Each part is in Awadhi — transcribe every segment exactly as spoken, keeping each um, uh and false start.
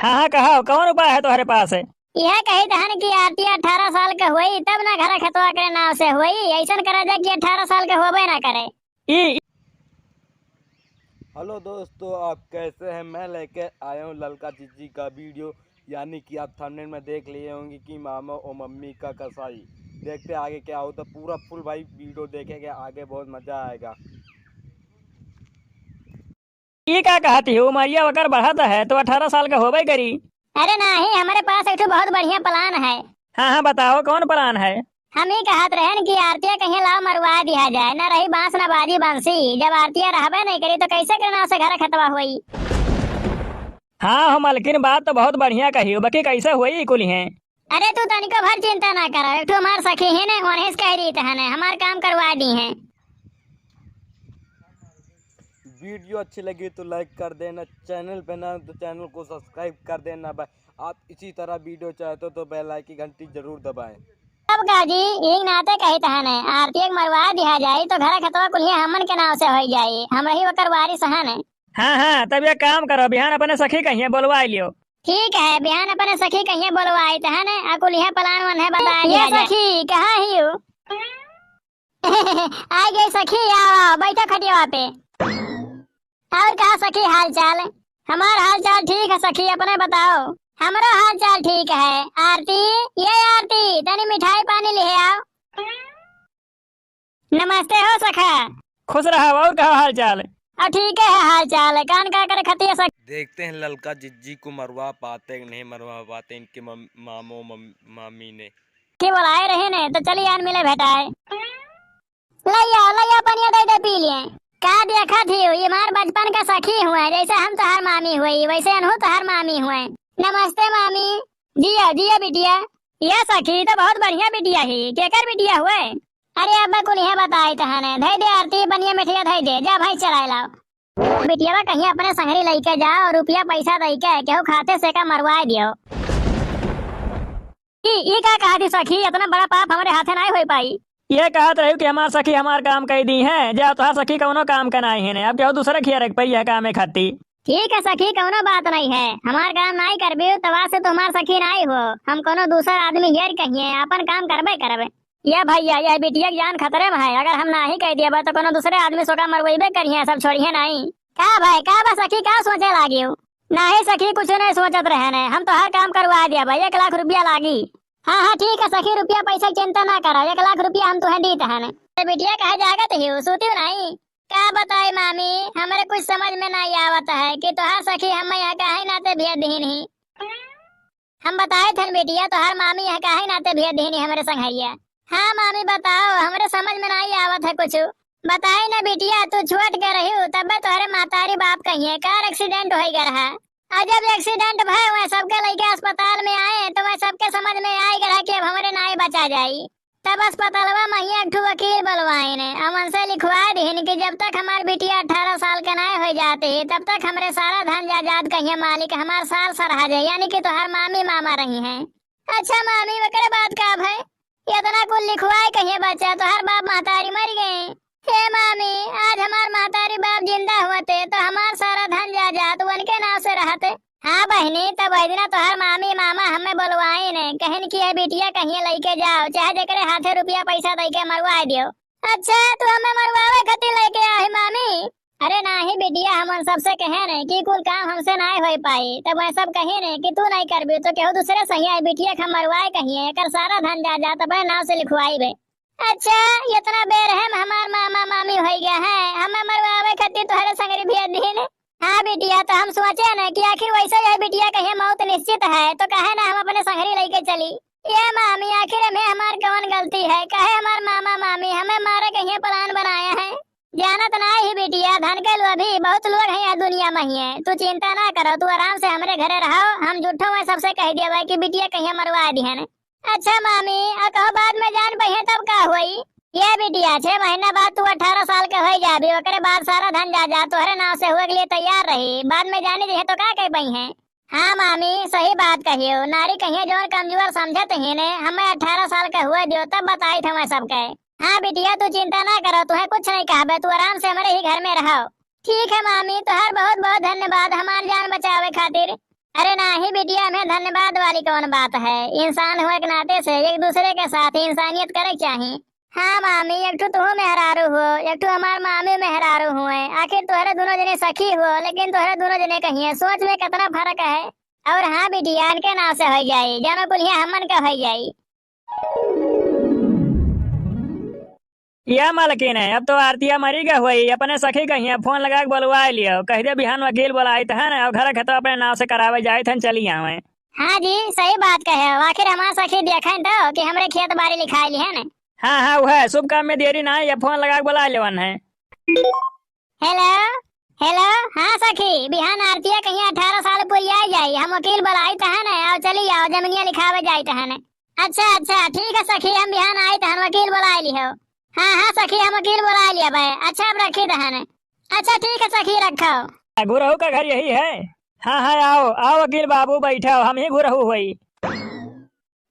हाँ, हाँ, कहो, कौन उपाय है तोहरे पास? यह कही तहन कि आरती अठारह साल के होई, तब ना घर खतवा करे नाव से होई। ऐसन करा जाए कि अठारह साल के होबे ना करे। ई हेलो दोस्तों, आप कैसे हैं? मैं लेके आया हूँ ललका जिज्जी का वीडियो, यानी कि आप थंबनेल में देख लिए होंगे कि मामा और मम्मी का कसाई। देखते आगे क्या होता, पूरा फुल भाई वीडियो देखेंगे, आगे बहुत मजा आएगा। ई का कहती हो, उमरिया ओकर बढ़त है तो अठारह साल का होबे करी। अरे नाही, हमरे पास एक ठो बहुत बढ़िया प्लान है। हाँ, हाँ, बताओ, कौन प्लान है? हम ही कहत रहन कि आरतिया कहीं लाव मरवा दिया जाए, ना रही बांस ना बाजी बंसी। जब आरतिया रहबे नहीं करी तो कैसे के नाव से घर खतवा होई? हाँ हो मलकिन, बात तो बहुत बढ़िया कही हो, बाकी कैसे होई कुल है? अरे तू तनिको भर चिंता ना करो, एक ठो हमार सखी है ने, उन्हें से कह रही तहने, हमार काम करवा दी है। वीडियो अच्छी लगी तो लाइक कर देना, चैनल पे ना तो चैनल को सब्सक्राइब कर देना भाई। आप इसी तरह वीडियो चाहते हो तो बेल आइकन की घंटी जरूर दबाएं। अब का जी, एक नाते कही तहने, आरती एक मरवा दिया जाई तो घर खतवा कुलिया हमन के नाव से होई जाई, हम रही ओकर वारिस हन। हाँ, हाँ, तब ये काम करो, बिहान अपने सखी कहिए बोलवा लियो। ठीक है, बिहान अपने सखी कहिए बोलवाई तहने, आ कुलिया प्लान वन है बता ये दिया जाए। सखी, कहाँ ही हो? आ गई सखी, आओ, आओ, बैठो खटियावा पे। और का सखी हाल चाल? हमार हाल चाल ठीक है सखी, अपने बताओ। हमरो हाल चाल ठीक है। आरती, ये आरती, तनी मिठाई पानी ले आओ। नमस्ते हो सखा। खुश रहो, और का हाल चाल? और ठीक है हाल चाल, कान का करे खतिया सखी। देखते हैं ललका जिज्जी को मरवा पाते कि नहीं मरवा पाते इनके मम-, मामो मम-, मामी ने। के बोलाए रहे ने, तो चली यार मिले भेटाए। लइया, लइया, पनिया दे दे पी लिए। का देखत ही हो, ये हमार बचपन का सखी हुए, जैसे हम तोहार मामी हुई, वैसे अनहु तोहार मामी हुए। नमस्ते मामी। जिया, जिया बिटिया। ये सखी तो बहुत बढ़िया बिटिया ही, केकर बिटिया हुए? अरे अब कुल यह बताई तहने, धई दे आरती, पनिया मिठिया धई दे, जा भाई चराए लाओ। बिटियावा कहीं अपने संगरी लइके जाओ, रुपया पैसा दइके केहू खाते से का मरवाए दियो। ई, ई का कहा थी सखी, इतना बड़ा पाप हमरे हाथे नाई होई पाई। ये कहत रही कि हमार सखी हमार काम कई दी है, जा तोहार सखी कौनो काम का नाई है ने, अब केहू दूसरे खिया रख पाई यह काम खाती। ठीक है सखी, कौनो बात नहीं है, हमार काम नाई करबे तब आज से तुम्हार सखी नाई हो, हम कौनो दूसर आदमी हेर कहिए, अपन काम करबे करबे। ये भैया, यह बिटिया के जान खतरे में है, अगर हम नाही कह दिया बा तो कोनो दूसरे आदमी सोका मरवइबे करिहे, सब छोड़िहे नाही। का भाई, का बा सखी, का सोचे लागियो? नाही सखी, कुछ नहीं सोचत रहे ने, हम तोहार काम करवा दिया भाई, एक लाख रुपया लागी। हाँ, हाँ, ठीक है सखी, रुपया पैसा के चिंता ना करो, एक लाख रुपया हम तुहे दीत हन। तो बिटिया कहे जागत ही हो, सूती हो नाही? का बताई मामी, हमरे कुछ समझ में नहीं आवत है कि तोहार सखी हम यहाँ काहे नाते भेज दीन ही। हम बताए थन बिटिया, तोहार मामी यह काहे नाते भेज देहनी हमरे संघरिया? हाँ मामी बताओ, हमरे समझ में नाई आवत है कुछ। बताई ना बिटिया, तू छोट के रही तब्बे तोहरे महतारी बाप कहिए कार एक्सीडेंट होई गए रहा। और जब एक्सीडेंट भय हुए सबके लइके अस्पताल में आए तो वह सबके समझ में आई गए रहा कि अब हमरे नाई बचा जाई। तब अस्पतालवा महिया एक ठो वकील बलवाइन, अमन से लिखवा दिहिन कि जब तक हमार बिटिया अठारह साल के नाय हो जाते, तब तक हमरे सारा धन जायदाद कहिए मालिक हमार सार सरहा जाए, यानी कि तोहार मामी मामा रही हैं। अच्छा मामी, ओकरे बाद का भय? इतना कुल लिखवाए कहिए बच्चा, तोहार बाप महतारी मर गए। हे मामी, आज हमार महतारी बाप जिंदा होते तो हमार सारा धन जायदाद उनके नाव से रहते। हाँ बहिनी, तब वही दिना तोहार मामी मामा हमें बोलवाइन, कहन कि ये बिटिया कहिए लइके जाओ, चाहे जेकरे हाथे रुपया पैसा दइके मरवाए दियो। अच्छा, तू हमें मरवावे खातिर लइके आही मामी? अरे नाही बिटिया, हम उन सबसे कहे ने कि कुल काम हमसे नाही होई पाई, तब वह सब कहे ने कि तू नहीं करबी तो केहू दूसरे सही आई बिटिया के हम मरवाए कहिए, एकर सारा धन जायदाद अपने नाव से लिखवाई बे। अच्छा, इतना बेरहम हमार मामा मामी होई गया है, हमें मरवावे खातिर तोहरे संगरी भेज दीन। हाँ बिटिया, तो हम सोचे न कि आखिर वैसे यह बिटिया कहिए मौत निश्चित है, तो काहे ना हम अपने संगरी लइके चली। ये मामी, आखिर में हमार कौन गलती है? काहे हमार मामा मामी हमें मारे कहिए प्लान बनाया है? जानत ना ही बिटिया, धन के लोभी बहुत लोग हैं यह दुनिया में ही है। तू चिंता ना करो, तू आराम से हमरे घरे रहो, हम झूठो में सबसे कह दिया कि बिटिया कहिए मरवा दिहन। अच्छा मामी, आ कहो बाद में जान पइहे तब का होई? ये बिटिया, छह महीना बाद तू अठारह साल के होई जाबी, ओकरे बाद सारा धन जायदाद तोहरे नाव से हुए के लिए तैयार रही, बाद में जानी जइहे तो का कह पइहे? हाँ मामी, सही बात कहियो, नारी कहिए जौन कमजोर समझत ही ने, हमें अठारह साल के हुए दियो तब बताई थे मैं सबके। हाँ बिटिया, तू चिंता ना करो, तुहे कुछ नहीं कहबे, तू आराम से हमरे ही घर में रहो। ठीक है मामी, तोहार बहुत बहुत धन्यवाद हमार जान बचावे खातिर। अरे नाही बिटिया, में धन्यवाद वाली कौन बात है? इंसान होए के नाते से एक दूसरे के साथ इंसानियत करे के चाही। हाँ मामी, एक ठो तुहू मेहरारू हो, एक ठो हमार मामी मेहरारू हुए। आखिर तोहरे दोनों जने सखी हो, लेकिन तोहरे दोनों जने कहिए सोच में कितना फर्क है। और हाँ बिटिया, इनके नाव से हो जाई, जौन कुलिया हमन के हो जाई। या मालकिन है, अब तो आरतिया मरी गई हुई, अपने सखी कहिए फोन लगा के बुलवा लियो, कह दे बिहान वकील बुलाई तहन और घर खेतवा अपने नाव से करावे जाए तहन चली आवे। हाँ जी, सही बात कहे हो। आखिर हमार सखी देखें तो कि हमरे खेत बारी लिखाई ली है न। हाँ, हाँ, वह शुभ काम में देरी ना है, ये फोन लगा के बुला लेवन है। हेलो, हेलो, हाँ सखी, बिहान आरतिया कहिया अठारह साल पुरिया जाई, हम वकील बुलाई तहन है, आओ चली आओ, जमीनिया लिखावे जाई तहन। अच्छा, अच्छा, ठीक है सखी, हम बिहान आई तहन वकील बुला लिहो। हाँ, हाँ सखी, हम वकील बुला लिया भाई। अच्छा, अब रखी तहन। अच्छा, ठीक है सखी, रखो। गुरहू का घर यही है? हाँ, हाँ, आओ, आओ वकील बाबू, बैठो, हम ही गुरहू हुई।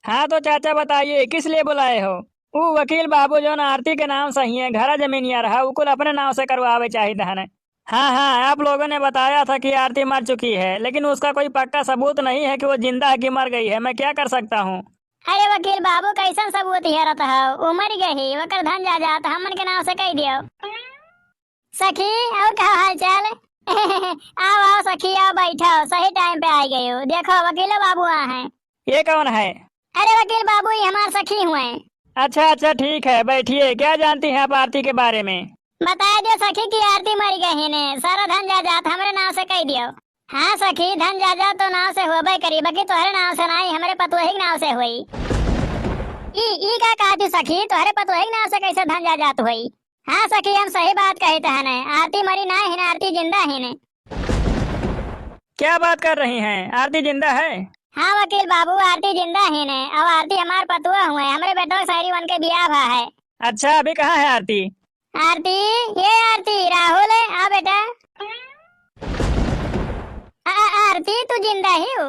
हाँ तो चाचा बताइए, किस लिए बुलाए हो? ऊ वकील बाबू जौन आरती के नाम सही है, घरा जमीनिया रहा, ऊ कुल अपने नाम से करवावे चाहित हन। हाँ, हाँ, आप लोगों ने बताया था कि आरती मर चुकी है, लेकिन उसका कोई पक्का सबूत नहीं है कि वो जिंदा है कि मर गई है। मैं क्या कर सकता हूँ? अरे वकील बाबू, कैसन सबूत हेरत हो? ऊ मर गई, ओकर धन जायदाद हमन के नाम से कह दियो। सखी, और का हाल चाल? आओ, आओ सखी, आओ बैठो, सही टाइम पे आ गए हो। देखो, वकीलो बाबू आ हैं। ये कौन है? अरे वकील बाबू, ये हमार सखी हुए। अच्छा, अच्छा, ठीक है, बैठिए। क्या जानती हैं आप आरती के बारे में? बता दो सखी कि आरती मर गई ने, सारा धन जायदाद हमरे नाम से कह दियो। हाँ सखी, धन जायदाद तो नाव से होबे करी, बाकी तोहरे नाव से नाई, हमरे पतोही के नाव से होई। ई, ई का कहती सखी, तोहरे पतोही के नाव से कैसे धन जायदाद होई? हाँ सखी, हम सही बात कही तहने, आरती मरी ना हिन, आरती जिंदा हिन। क्या बात कर रही हैं? आरती जिंदा है? हाँ वकील बाबू, आरती जिंदा हिन, अब आरती हमार पतुआ हुए, हमरे बेटवा के सारी वन के बियाह भा है। अच्छा, अभी कहाँ है आरती? आरती, ये आरती, राहुल, आ बेटा। आ, आ, आरती, तू जिंदा ही हो?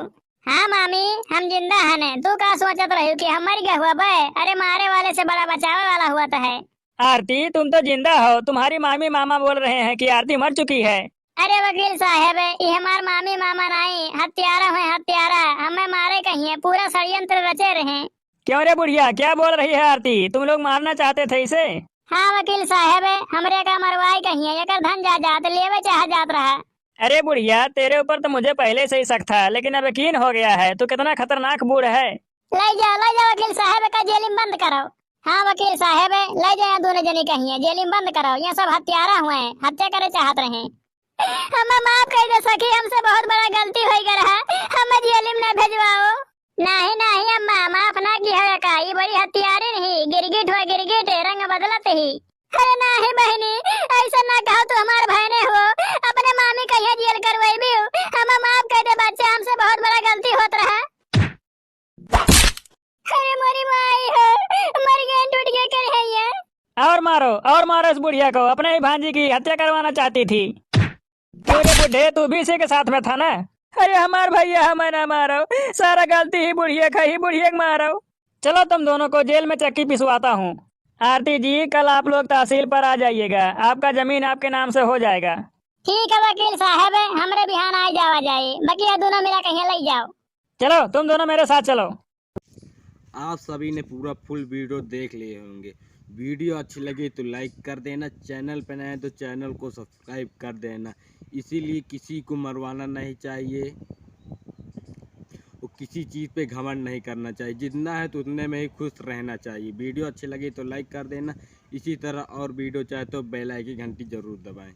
हाँ मामी, हम जिंदा हने। तू का सोचत रही कि हम मर गए हुआ बे? अरे मारे वाले से बड़ा बचावे वाला हुआ तो है। आरती, तुम तो जिंदा हो। तुम्हारी मामी मामा बोल रहे हैं कि आरती मर चुकी है। अरे वकील साहब, ये हमार मामी मामा नहीं, हत्यारा हुए हत्यारा। हमें मारे कहिए, पूरा षड्यंत्र रचे रहे। क्यों रे बुढ़िया, क्या बोल रही है आरती? तुम लोग मारना चाहते थे इसे? हाँ वकील साहब, हमरे का मरवाई कहिए, एकर धन जायदाद लेवे चाह जात रहा। अरे बुढ़िया, तेरे ऊपर तो मुझे पहले से ही शक था, लेकिन अब यकीन हो गया है, तू कितना खतरनाक बूढ़ है। ले जाओ, ले जाओ वकील साहब, का जेल में बंद करो। हाँ वकील साहब, ले जाओ दोनों जने कहिए, जेल में बंद करो, ये सब हत्यारा हुए, हत्या करे चाहत रहे। हमें माफ कर दे सखी, हमसे बहुत बड़ा गलती हो गया रहा, हमें जेल में ना भेजवाओ। नाही, नाही अम्मा, माफ ना किया का, ई बड़ी हत्यारिन ही, गिरगिट हुआ गिरगिट, रंग बदलत ही। अरे नाही बहिनी, ऐसा ना कहो, तू हमार बहने हो, अपने मामी कहिया जेल करवाई भी हो, हमें माफ कर दे बच्चा, हमसे बहुत बड़ा गलती होत रहा। अरे मोरी माई हो, मर गए, टूट गए कन्हैया। और मारो, और मारो इस बुढ़िया को, अपने ही भांजी की हत्या करवाना चाहती थी। क्यों रे बुढ़े, तू भी इसी के साथ में था ना? अरे हमार भैया, हमें ना मारो, सारा गलती ही बुढ़िया का, ही बुढ़िया के मारो। चलो तुम दोनों को जेल में चक्की पिसवाता हूँ। आरती जी, कल आप लोग तहसील पर आ जाइएगा, आपका जमीन आपके नाम से हो जाएगा। ठीक है वकील साहब, हमरे बिहान आ जावा जाए, बाकी ये दोनों मिला कहीं ले जाओ। चलो तुम दोनों मेरे साथ चलो। आप सभी ने पूरा फुल वीडियो देख लिए होंगे। वीडियो अच्छी लगी तो लाइक कर देना, चैनल पे नए हैं तो चैनल को सब्सक्राइब कर देना। इसीलिए किसी को मरवाना नहीं चाहिए और किसी चीज़ पे घमंड नहीं करना चाहिए। जितना है तो उतने में ही खुश रहना चाहिए। वीडियो अच्छी लगी तो लाइक कर देना। इसी तरह और वीडियो चाहे तो बेल आइकन की घंटी ज़रूर दबाएं।